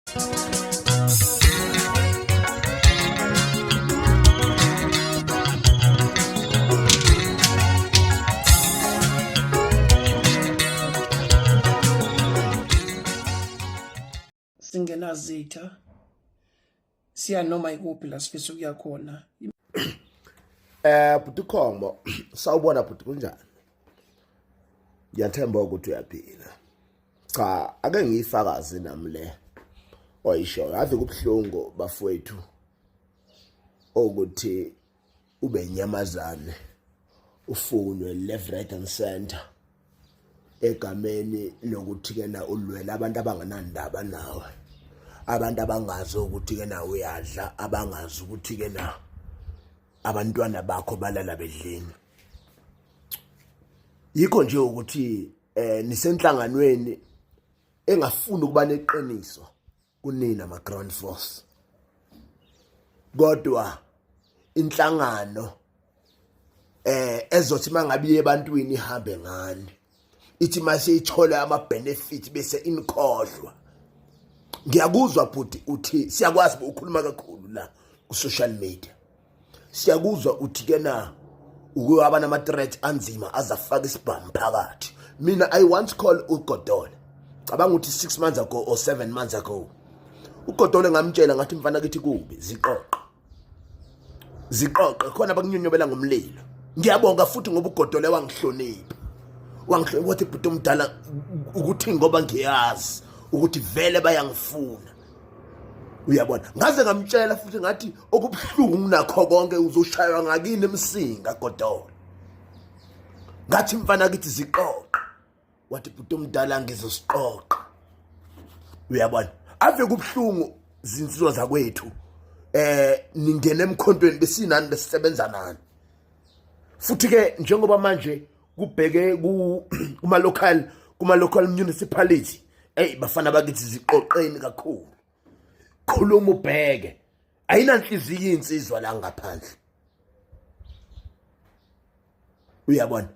Singenazitha siya noma ikuphi la sifisa ukuya khona. Bhuti Khombo, sawubona bhuti, kunjani? Ngiyathemba ukuthi uyaphila. Cha, ake ngiyifakaze nami le oyishoyo. Ave kubuhlungu bafowethu ukuthi ube inyamazane ufunwe left, right and center egameni lokuthi kena ulwela abantu abanganandaba nawe, abantu abangazi ukuthi kena uyadla, abangazi ukuthi kena abantwana bakho balala bedleni. Yikho nje ukuthi nisenhlanganweni engafuni ukuba neqiniso kunina ama ground force, kodwa inhlangano ezothi mangabe iye ebantwini ihambe ngani, ithi mase ithola ama benefit bese inikhohlwa. Ngiyakuzwa bhuti, uthi siyakwazi ukhuluma kakhulu la ku social media, siyakuzwa uthi kena ukuba nama threat anzima azafaka isibhamu phakathi. Mina I once call uGodole, cabanga ukuthi 6 months ago or 7 months ago, uGodole ngamtshela ngathi mfana kithi kubi, ziqoqe ziqoqe khona bakunyonyobela ngomlilo. Ngiyabonga futhi ngoba uGodole wangihlonipha, wangihlonipha wathi bhuti omdala, ukuthi ngoba ngiyazi ukuthi vele bayangifuna, uyabona. Ngaze ngamtshela futhi ngathi okubuhlungu kunakho konke uzoshaywa ngakini emsinga Godole. Ngathi mfana kithi ziqoqe, wathi bhuti omdala ngizosiqoqa, uyabona. Ave kubuhlungu zinsizwa zakwethu, ningena emkhontweni besinani besisebenza nani. Futhi ke njengoba manje kubheke kuma local, kuma local municipality, hey bafana bakithi ziqoqeni kakhulu, khuluma ubheke, ayinanhliziyo insizwa la ngaphandle, uyabona.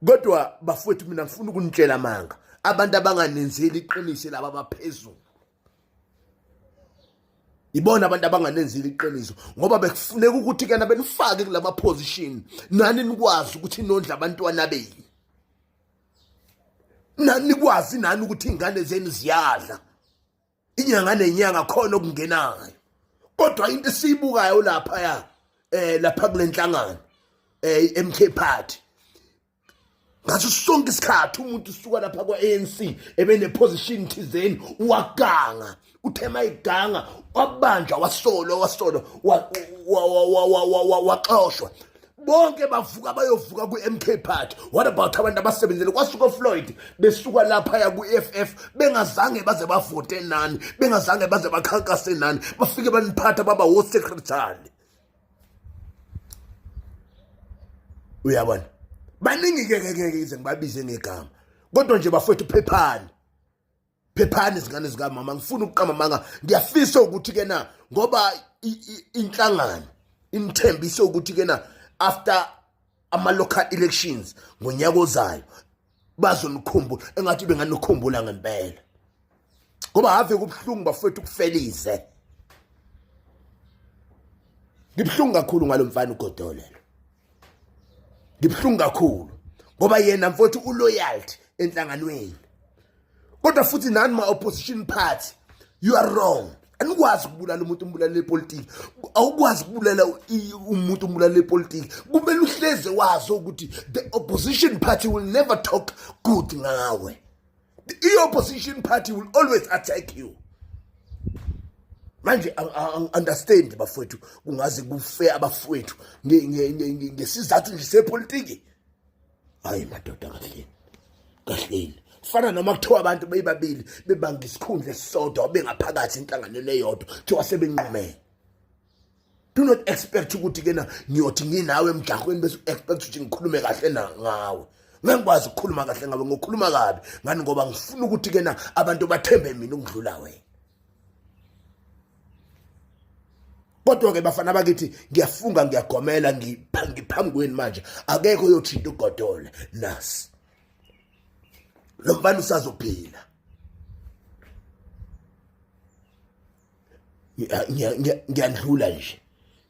Kodwa bafowethu mina ngifuna ukunitshela amanga, abantu abanganenzeli iqiniso laba abaphezulu ibona abantu abanganenzeli iqiniso, ngoba bekufuneka ukuthi kena benifake kulama position nani nikwazi ukuthi nondla abantwana benu, nani nikwazi nani ukuthi ingane zenu ziyadla inyanga nenyanga khona okungenayo. Kodwa into esiyibukayo lapha ya lapha kulenhlangano MK Party, ngaso sonke isikhathi umuntu usuka lapha kwa-ANC ebene position thizeni waganga, uthe mayiganga wabanjwa, wasolwa, wasolwa, waxoshwa, bonke bavuka bayovuka ku-MK Party. What about abantu abasebenzele kwasuka Floyd besuka lapha ya ku-EFF, bengazange baze bavote nani, bengazange baze bakhankase nani, bafike baniphatha baba wo secretary, uyabona. Baningi ke ke ke ize ngibabize ngegama, kodwa nje bafowethu phephani, phephani izingane zikamama. Ngifuna ukuqamba amanga, ngiyafisa ukuthi ke na ngoba inhlangano inithembise ukuthi ke na after ama local elections ngonyaka ozayo bazonikhumbula, engathi benganikhumbula ngempela, ngoba have kubuhlungu bafowethu ukufelize. Ngibuhlungu kakhulu ngalo mfana uGodole lo, ngibuhlungu kakhulu ngoba yena mfowethu uloyalty enhlanganweni. Kodwa futhi nani ma opposition party, you are wrong. Anikwazi ukubulala umuntu umbulala ipolitiki, awukwazi ukubulala umuntu umbulala ipolitiki. Kumele uhleze wazi ukuthi the opposition party will never talk good ngawe, the opposition party will always attack you. Manje understand bafowethu, kungaze kufe abafowethu ngesizathu nje sepolitiki. Hayi madoda, kahleni kahleni. Fana noma kuthiwa abantu beyibabili bebanga isikhundla esisodwa bengaphakathi enhlanganweni eyodwa, kuthiwa sebenqumene. Do not expect ukuthi kena ngiyothi nginawe emjahweni bese expect ukuthi ngikhulume kahle na ngawe. Ngeke ngikwazi ukukhuluma kahle ngawe, ngokhuluma kabi ngani, ngoba ngifuna ukuthi kena abantu bathembe mina ukudlula wena. Kodwa ke bafana bakithi, ngiyafunga ngiyagomela, ngiphambi kwenu manje, akekho oyothinta uGodole. Nasi lo mfana usazophila. Ngiyandlula nje,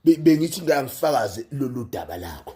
bengithi ngiyangifakaze lolu daba lakho.